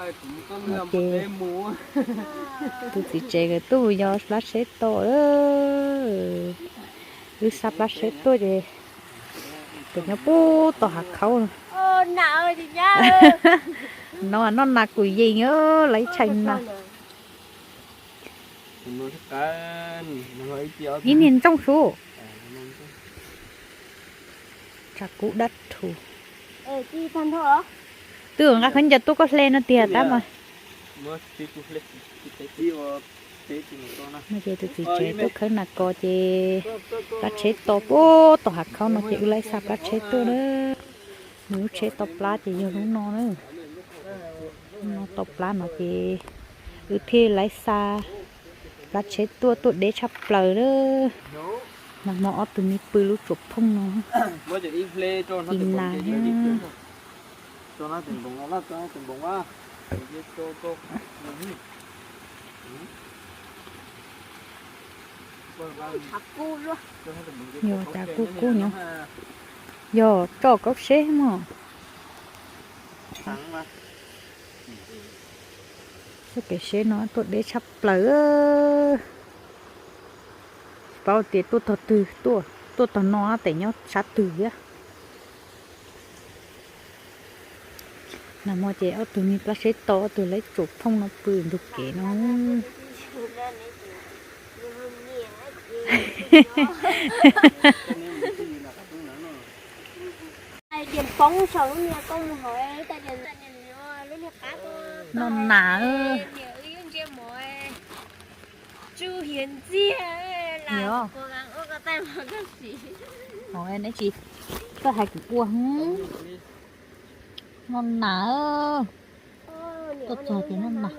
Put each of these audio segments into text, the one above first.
Ces tus txiv tsev nkawd tuaj mus yos plab tsheb to. Wb xa plab tsheb tuaj ces tus nyob puag tom hav khaub no. No noj nas kuj yeej, lawv ib tshais nas. Ib niag ntsooj su. Tshav kub dab rhuv. Twb nqa khaub ncaws tuaj koj hle no tiag tab mas. No ces tus txiv tsev tuaj khawb nas ko ces plab tsheb to puag tom hav khaub no ces wb laib xa plab tsheb tuaj na. Nws lub tsheb to plab ces yog lub no na. Lub no to plab no ces wb thiaj laib xa plab tsheb tuaj, tuaj deb tshaj plaws na. Nag hmo ob tug me pw lub tsuam phooj no. Ci nas. Yog tshav kub kub nyob. Yog tso kaub seb mog. Txoj kev seb no tuaj deb tshaj plaws. Tsis paub tias tuaj tog twg, tuaj tog no tes nyob sab twg thiab. Nag hmo ces ob tug me plab tsheb to, ob tug laib tsuam phooj no pw ntug kev no. Noj nas. Neb tsis txawj hais kuv ua. Noj nas. Tuaj txog ces noj nas.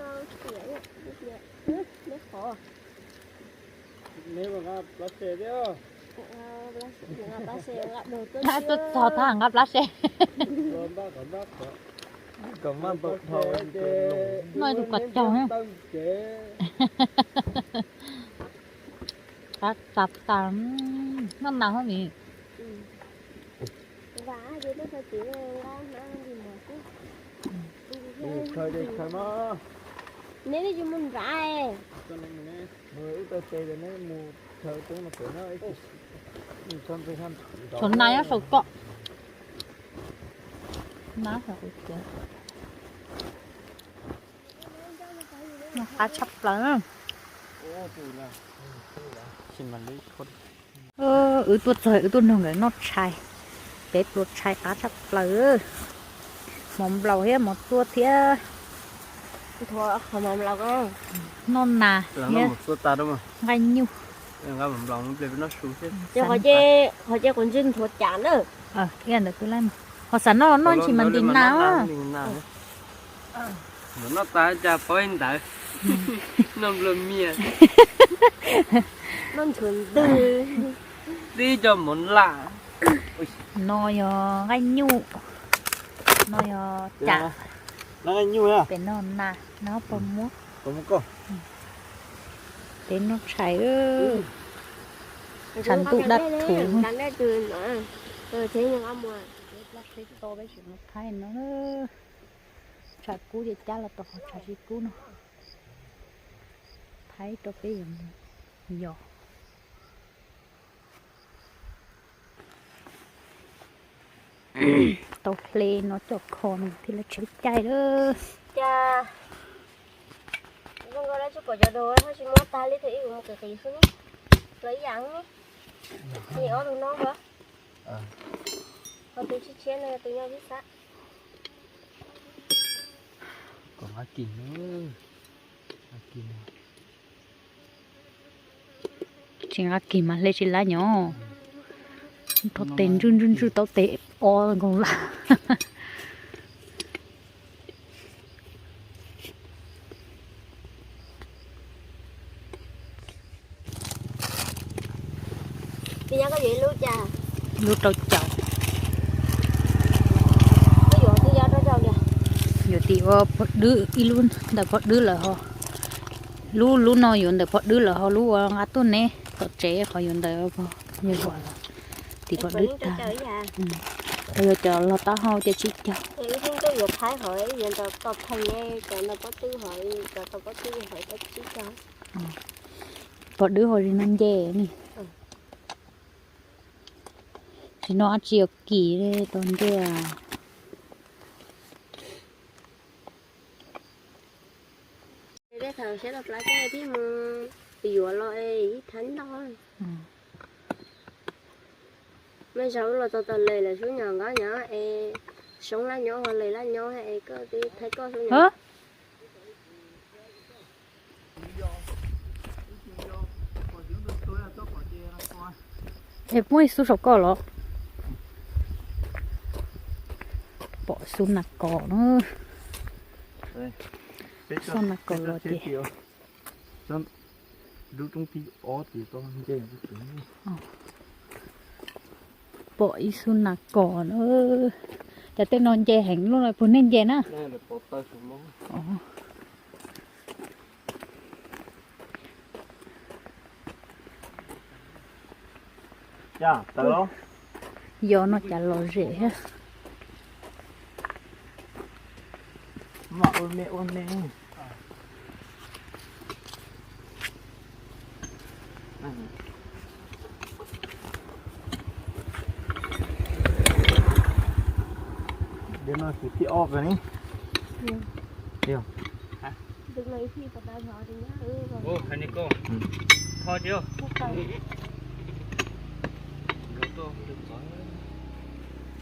Tuaj txog tab nqa plab se. Noj ib tug kos caug na. Qab tas tas, noj nas hov vim. Neb twb tsis mus nrad. Tshuav nas nyob saum ko. Nas saum ko. Noj qab tshaj plaws. Wb tuaj txog wb tuaj nrog nkawd noj tshais. Peb pluas tshais qab tshaj plaws. Mov nplaum thiab mov txua thiab. Noj nas thiab nqaij nyuj. Qhov ces quav ntswg nthuav cas na. Ib ntawd twb laib mus. Ho xav noj noj ntsis mas ntim nas. Noj tas cas pov ntawd. Noj nplua mias. Noj ntshuav ntws. Tib co mov nplaum. No yog nqaij nyuj. No yog cas. Pem no nas, no pos muab. Peb noj tshais. Tshav ntuj dab rhuv. Peb plab tsheb to peb tseem mus thaij no. Tshav kub ces cab los tau qhov tshav tsis kub no. Thaij rau peb yuav mus yos. Tau hle no coj kho no thiaj li tsheb caij lawm. Cas zoo nkaus li tsis pom cov dog, tsis muab tag li, thaum ub mus qis qis xwb. Los ib yam ne. Ces ob tug no, ho tus tshiab tshiab no yog tus nyob ib sab. Kom nqa kis, nqa kis. Tsis nqa kis mas hle tsis laib nyob. Tau tes ntswj ntswj ntswj tau tes o nkaus lawm. Lub rau caum. Yuav tim ua phom dwb, ib lub ntawm phom dwb lawm ho. Lub, lub no yuav ntawm phom dwb lawm ho, lub uas nqa tuaj neb tom tsev ho yuav ntawm, yog tim phom dwb tag. Yog cov los taub hau ces tsis caug. Yuav phaib hov yuav nrog tau pheej, kom nrog pob twb hov, kom tau pob twb hov tau tsib caug. Pob twb hov zis no nce ne. Tsis no ab tsi yuav kim li tau nce. Tej thaum siab tau plab ces thiaj mus yuav los es ib thab ntau. Mej zaug los txog tau lawm, lawv sub nyom nkob nyom es soob laj nyob ho lawm laj nyob es koj twb thaij koj sub nyom. Es muaj ib xub saum koj los? Pom xub nas kos na. Xub nas kos los ces pom ib xub nas kos na. Cas tej no nce heev luaj, puas nej nce na? Yog no cas lom zem thiab.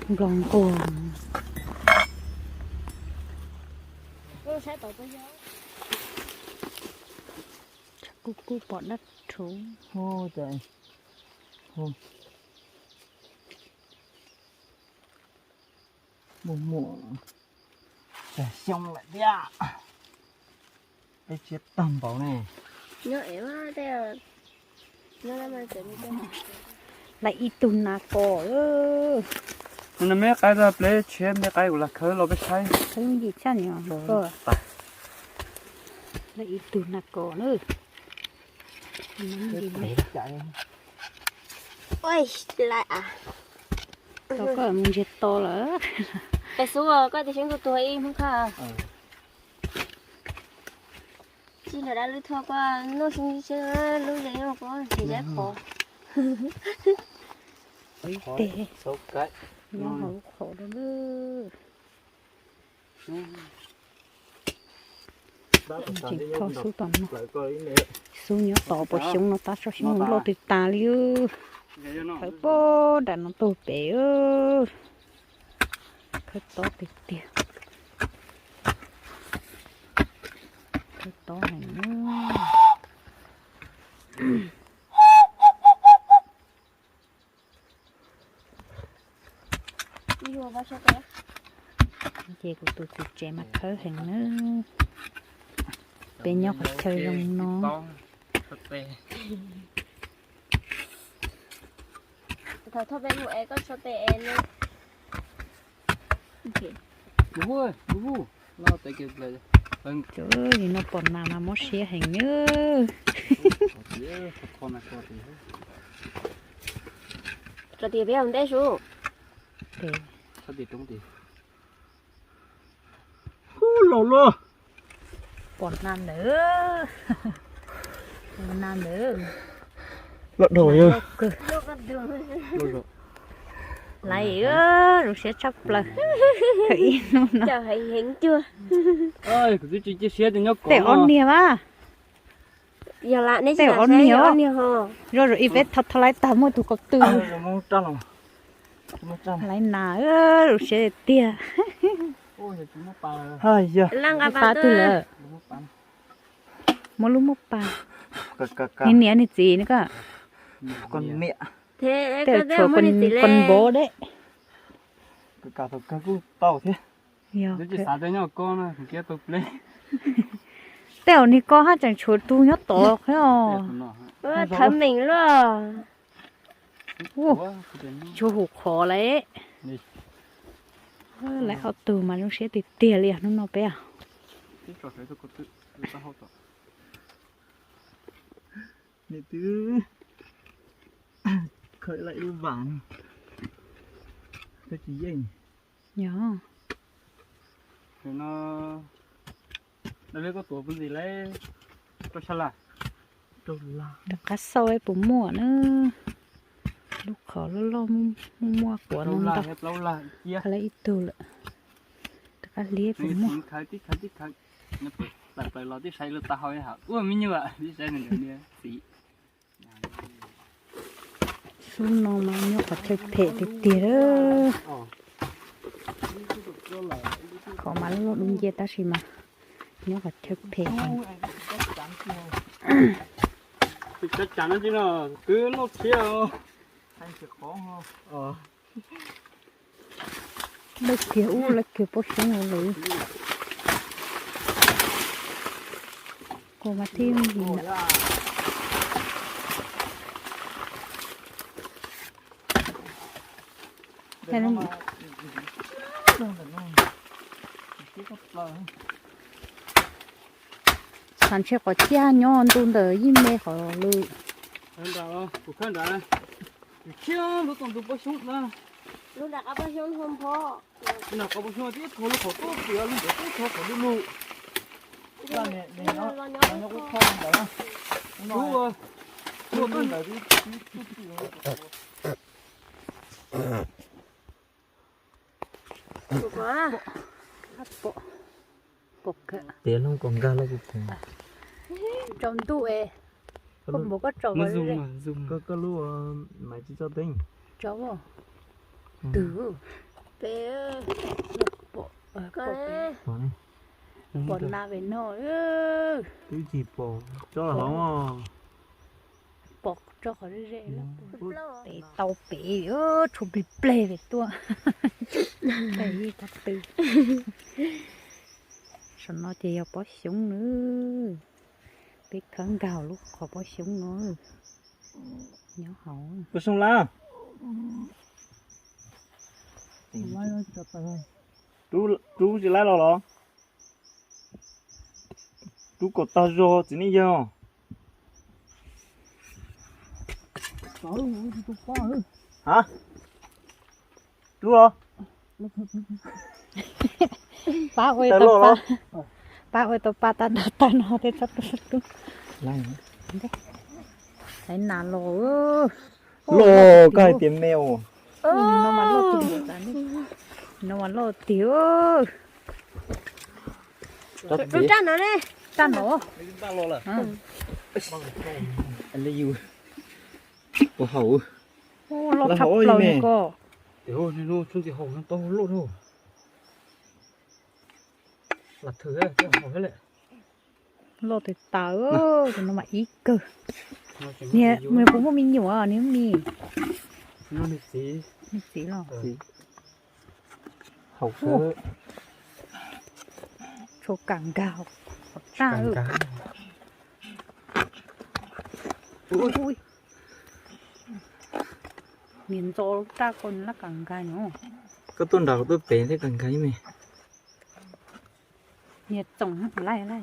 Nploos nquag. Kuj kuj pom dab rhuv. Muaj muaj tag xyoo lawm thiab. Peb tshiab tag npaum ne. Lawv ib tug nas kos. No me qaib, pleb tshiab me qaib kuv lam khawb los peb saib. Khawb yooj yim tshaj ni. Lawv ib tug nas kos na. Tau koj mus ntsiag to lawm. Pes xub, koj tias seb ntuj tuag ib hnub kha. Tsis nrog dab lub thoj koj noj xyoob tsheb lub ze noj koj nrhiav zab qhov. Ib teg nyob hauv lub qhov rau lawm. Tseem kho xub tom no. Xub nyob tod pom xyoob no tab tso xyoob loj twg tas li. Khawb pem nram no tuaj pem. Khawb tob tiag tiag. Khawb tob heev. Ces kuv tus txiv tsev mas khawb heev na. Peb nyob qhov chaw zoo no. Li no pom nas mas mob siab heev nawb. Rau tias peb ua ntej sub. Ub, los los. Pom nas ntawd. Nas ntawd. Los dhau yog. Laiv, zoo siab tshaj plaws. Thaum ib hnub no. Tej ob niag mas. Tej ob niag. Zoj zaum ib peb tho tho laib tag muaj tus ko tw. Laib nas, zoo siab tiag. Pab twg lawm? Muaj lub muaj pa. Niag niam niag txiv ne koj. Tej tshuav ko npov deb. Tej zaum niag ko haj tseem tshuav tus nyob tod os. Thawv meem luaj. Tshuav hum qhov lawm. Lawv ob tug mas zoo siab tiag tiag li os hnub no peb os. Niam twb khawb lawm ib vam no, koj tsis yeej. Yog. No, dab li koj tuav pus ntxiv lawm, rau sab laj. Rov qab xauj puas muaj na. Lub qhov loj loj muaj muaj quav no ntau. Kha laj ib tug lawm. Rov qab hliv puas muaj. Tib khawv tib khawv, plaws los tib saib lub taub hau hauv ua me nyuam tib saib nws ntawd niag txiv. Xub no mas nyob qhov chaw phem tiag tiag. Qhov mas loj loj dub ncia tab sis mas nyob qhov chaw phem. Tus tsav tsam no tsis no, twb noj tshiab. Lawv kiag ub lawv kiag pob xyoob lawm. Kua mas thiab yim lawm. Xav ntshe qhov ciaj nyob ntu ntawm yij me qhov lawm. Kuv khawb nrad, kuv khiab lub tau ntu pob xyoob na. Lub nram qab pob xyoob ho npho. Nram qab pob xyoob tib tho lub qhov tuaj pwm, lub ntawd tib tho qhov lub lub. Nyob qub kho ntawd na. Lub, lub ntawd tib tib tib. Pom kawg. Tias loo kom nkag los kuv pom. Tsaus ntuj es. Koj npaum koj tsaus koj lub maiv tsis tso teeb. Tsaus twg pom, pom na ve no. Twb tsis pom tso hauv. Pom tso qhov ze ze. Pem tau pem, tshuav plig pleg pem tuaj. Pem ib qhov twg. Saum no ces yog pob xyoob na. Peb khawb nkag lub qhov pob xyoob no. Nyob hauv. Pob xyoob lab. Rub tsis lab los los? Rub kom tag zog txiv neej yawg. Ha? Rub los. Pab ua tau pa, pab ua tau pa tag nrho tag no thiab txhob rub txhob rub. Laiv nas los. Los koj hais tias me os. No mas loj tiag. No mas loj tiag. Rub rab no ne. Rab no. Ua haum. Loj tshaj plaws ne koj. Tes hu no txhob ntxim haum no tau loj dhau. Lam thwm thiab haum thiab lawm. Loj tiag tas, tus no mas ib kawg. Niag puas muaj me nyuam, niag me. Niag txiv los. Haum xwb. Tshuav kam nkag hauv raj. Niag ntxo raj ko laj kam nkag no. Koj tuaj nram tuaj pem thiab kam nkag ib me. Niag txoom laj laj.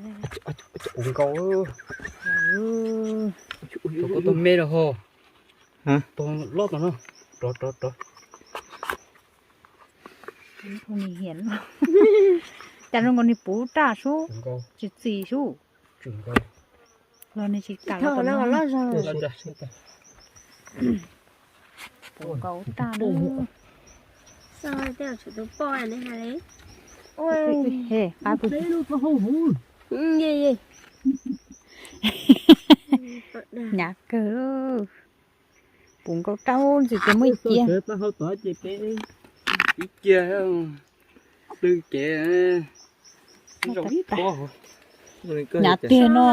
Ua nkaus. Koj tuaj me rau ho. Tus loj tom no. Rov rov rov. Cas zoo nkaus niag puv raj sub, tsis txi sub. Los nws tsis kam los tom no. Puv nkaus raj na. He, qab puv. Hnyav kawg. Puv nkaus raj ntxim tias muaj ib cia. Ib cia, lwj kev. Hnyav tiag no.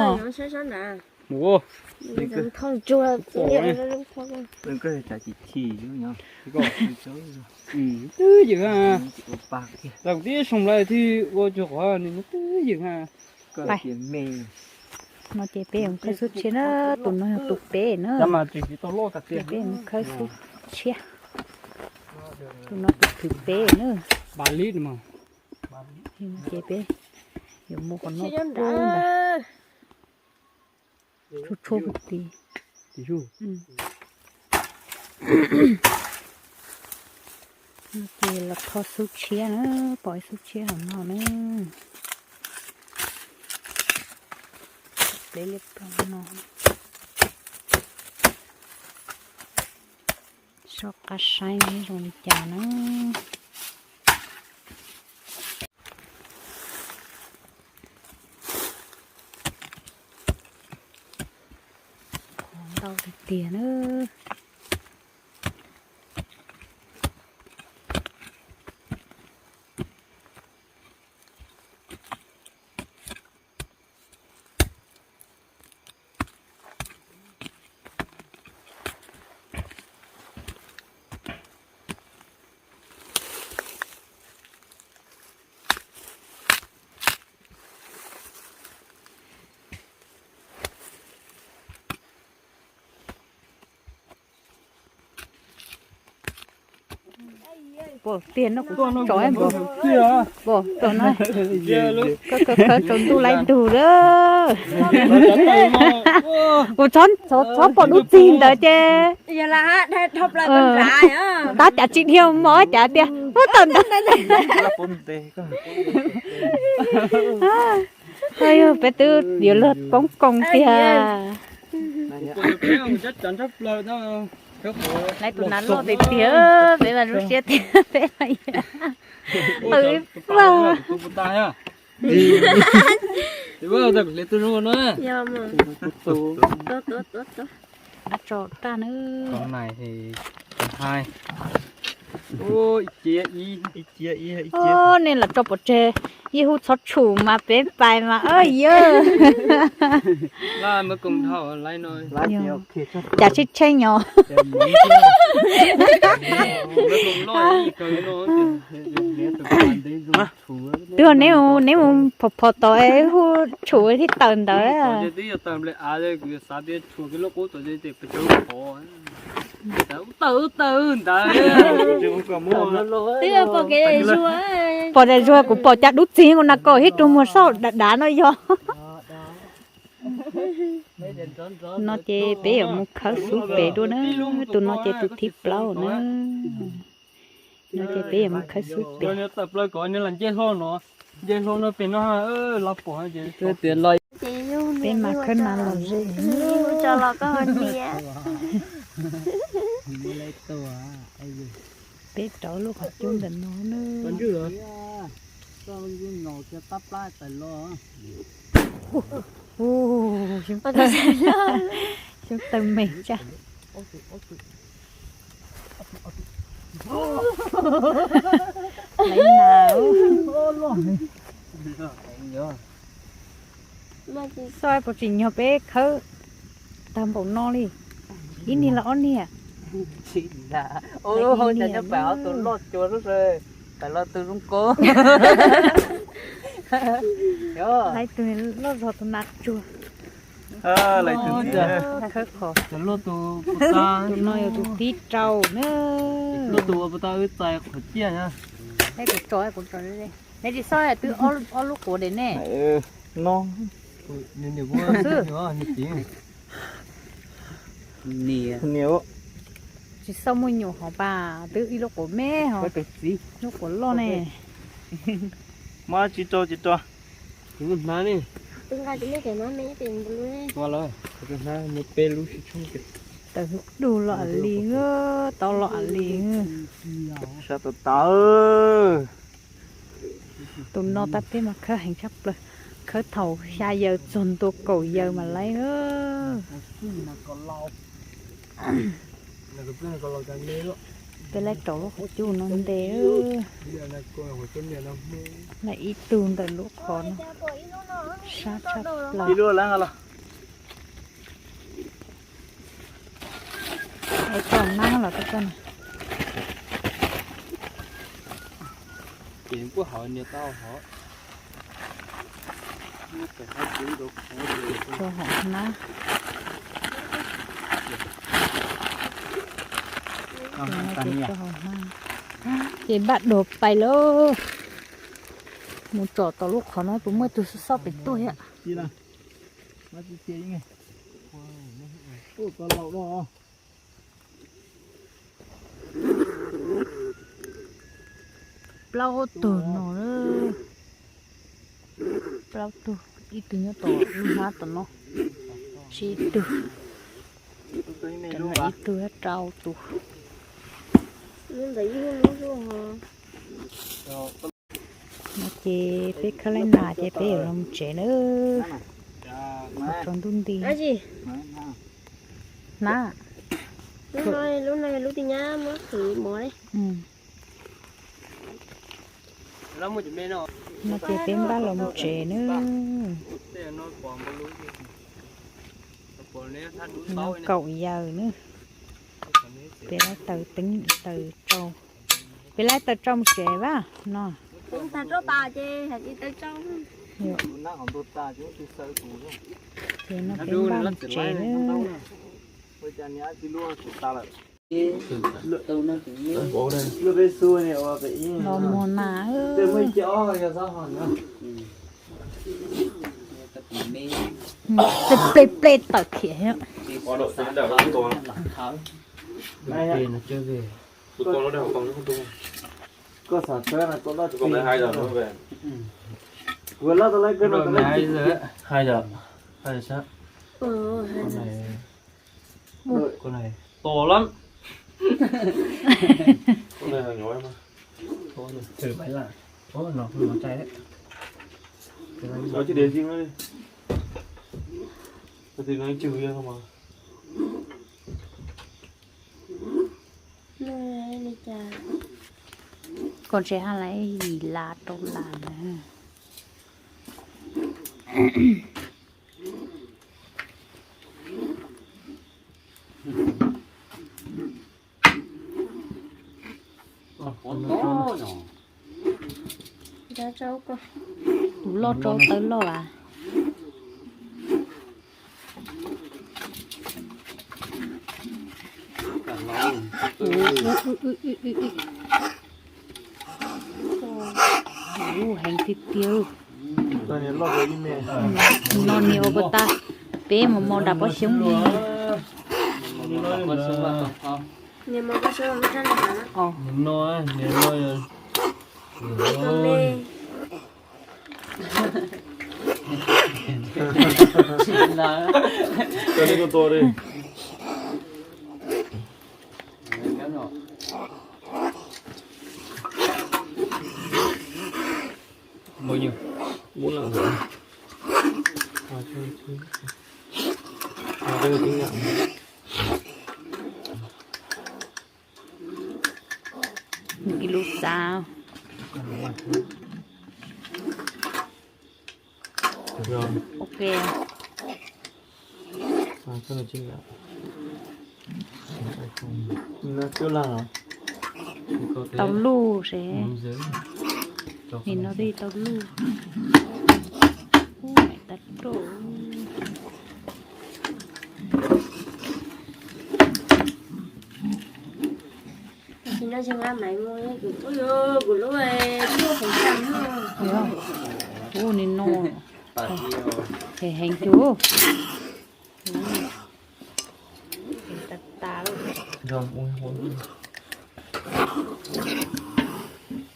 Mus. Twb ywm ha. Tau tib soo lawm thiaj ua cuag qhov nws twb ywm ha. No ces peb mus khawb xub tshiab na, tus no yog tus peb na. Ces peb mus khawb xub tshiab. Tus no tus thib peb na. Ces peb yuav mus qhov no. Tshuav tshuav puag tid. Ces los tho xub tshiab na, pom ib xub tshiab hauv no na. Peb liab ploog no. Soj qab saib zoo li cas na. Qhov ntau tiag tiag na. Pom tiag no kuv tso npam. Pom tau no. Khawb khawb khawb tsaus ntuj laib ntug lawm. Kuv txhob pom dub txig ntawd ces tab cav tsis dhia mov cav tias ub tawm ntawd. Yog peb twb yuav luag poob koo tiag. Lawv tus nas loj tiag tiag, peb mas zoo siab tiag, peb mas yog tawm ib pluag. Dab tso tag na. Nej lam tso pov tseg, yeej hu txhob tshum mas peb pais mas yawg. Cas tsheb tsheb nyo. Twb neb mus phom phom tod hu tshum thiaj tawm ntawd. Pom tas zuag kuv pom cas dub txig kuv na, koj hib rau muag soj dav dav no yog. No ces peb yuav mus khawb xub pem dua na, tus no ces tus thib plaub na. No ces peb yuav mus khawb xub pem. Peb mas khawb nas los ze. Peb rau lub qhov cub ntawm no na. Xyoob tawg me tsaj. Laiv nas. Xoj puas tsim nyog peb khawb tag npaum no li? Ib niag los ob niag? Tsis ntag, ua lub hauv cas nyob pem ob tug loj cuag lub sawv, pem los tus zoo koob. Laiv tus loj zog tus nas tsuag. Khawb qhov. Tus no yog tus thib rau na. Lub tus ua puas tau wb txais qhov ciaj na. Kuv tso, kuv tso. Neb tsis xauj twb ob lub quav dej ne. No. Xwb. Niam. Tsis xauj muaj nyuam hov pas twb ib lub quav me hov. Lub quav loj ne. Muab tsis rau tsis rau. Kuv hnav ne. Tus nqa tus me ces no me tus lub. Hnab muaj peb lub sib tshoob. Tawm dug los li, tau los li. Sab tau tau. Tus no tab peb mas khawb heev tshaj plaws, khawb thaum xya yawm txog ntua kaum yawm mas laib na. Peb laib rau lub qhov cub no nte. Laib ib tug ntawm lub qhov no. Sab tshaj plaws. Es tso nab los tau tso na. Ces kuj hauv niag tau hov. Tso hauv hnab. Ces npaj dua pais lauj. Mus tsom tom lub qhov no puas muaj tus xub xob pem tuaj thiab. Ua tau laus no. Plaub tug no, plaub tug, ib tug nyob tom lub hnab tom no, tsib tug, ib tug rau tus. No ces peb khawb laib nas ces peb yuav los mus tsev nawb. Tsaus ntuj nti. Hnab. Lub no lub ti nyab muab khwv mov li. No ces peb npaj los mus tsev nawb. Kaum yawm nawb. Peb laib taws teeb taws tsau. Peb laib taws tsau mus tsev vas no. Ces no peb npaj mus tsev nawb. Los muag nas. Peb plej plej tawm khiav. Hais yom, hais yom sab. Con này to lắm. Con này là nhỏ em ơi. Thôi, thử máy lạ. Ủa, nó không có chạy đấy. Nó chỉ để riêng nó đi. Có gì nó trừ ra không mà. Kon tsev haj laiv yim las rau las na. Tus loj rau tawv loj as. Heev tiag tiag. No niag ua puas tag, peb mus mos nram pob xyoob li. Bao nhiêu? Bốn lạng rưỡi. Hai cái lúa xào. Ok. Tau luj se. Nim no twb tau luj. Ub, tag rau. Ub, nim no heev heev kawg.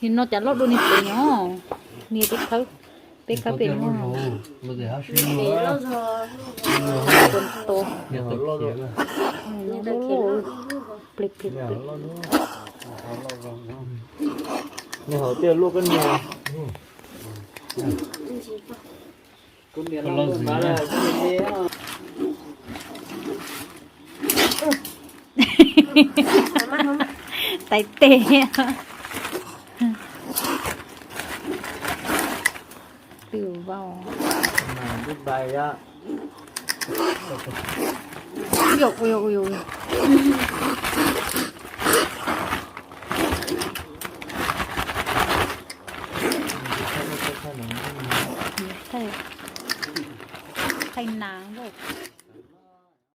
Nim no cas loj dua niag pem no, niag peb khawb, peb khawb pem no. Ple ple ple. Niag hauv tiaj luaj koj niag. Tais tes. Twb vau. Thaij nas lauj.